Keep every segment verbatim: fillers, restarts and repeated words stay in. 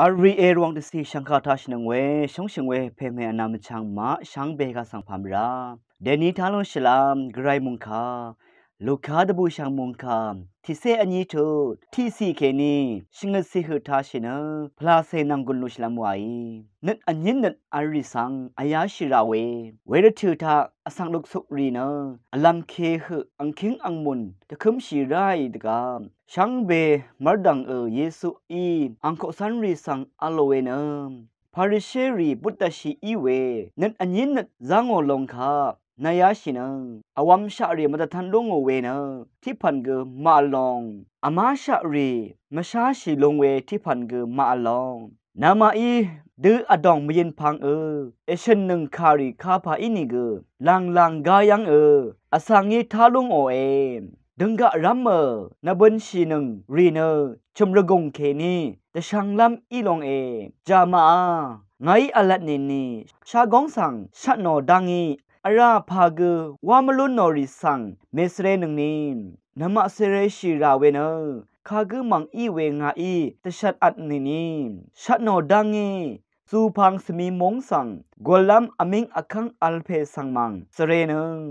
Vri èrwàng dvcì shvngkà taq shvnøng we shóngshø̀ng we pèmè vnvm vchvng maq shvngbe kaq svng pàmvrá dèní taq lúnshìlv́m gvray mòngkà Luka dvbù shv̀ng mòngkà tiqcé vní tut tiqcì kèní shvngøtcì høq taq shì nø pvlacè nv̀nggùn lushìlv́m wàí nøt vnyín nøt v̄l rì svng vyáshì rà we wervtø̀ taq vsvng luksuk rì nø vlv̀m ke høq angkíng angmùn dvkǿmshì ráì dvgvp shvngbe mv́rdv̀ngø Yesuí ang koqcv́nrì svng v̄lò we nø Parisherì butdvshì í we nøt vnyín nøt zv́ngò long kaq nvyáshì nø vwv̄mshaqrì mvdvtv̄n lúngò we nø tiqpv̀n gø màvl long vmáshaqrì mvsháshì lung we tiqpv̀n gø màvl long. Namaqí dø vdòng mvyønpvngø èshø̀nnøng kàrì kapà ínìgø lànglàng gá yv́ngø vsvng í tá lúngòe. Dønggaq rv́mø nvbønshìnøng rì nø chø̀m rvgùng kèní dvshvnglv́m í longe. Jàmàá ngàí v̄lvt nìni shagóng svng shvtnò dá ngí vrá pà gø wá mvlún nò rì svng mèsvrenøngni nvmaq svreshì rà we nø kagǿ mv̀ng í we ngàí dvshvt vtnìni shvtnò dá ngí zùpvng svmi móng svng gollv́m vmíng vkv́ng v̄l pè svng mv̀ng svrenøng.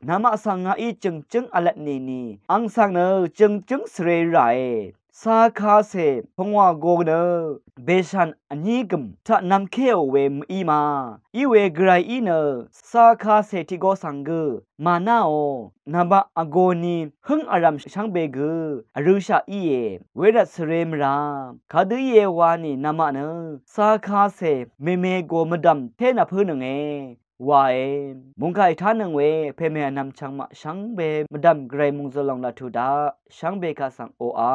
Nvmaq svng ngàí jø̀ngjǿng v̄lvt nìni ang svng nø jø̀ngjǿng svre ràe. Cakacè pungwà go nø bèshàn vní gø̀m taq nv̄mkéò we mø̀í ma. Í we gvray í nø cakacè tiqgo svng gø mànáò. Nvmaq vgō ni hǿng vrv̀m shvngbe gø vrø̄shaq íe. Wervt svre mvrā kadø íe wa nì nvmaq nø cakacè mème go mvdv̀m té nvpǿnønge wae. Mòngkà ètánøng we pèmè vnvm chvngmaq shvngbe mvdv̀m gvray mòngzø̀l lòng laq tuq daq shvngbe kaq svng oqà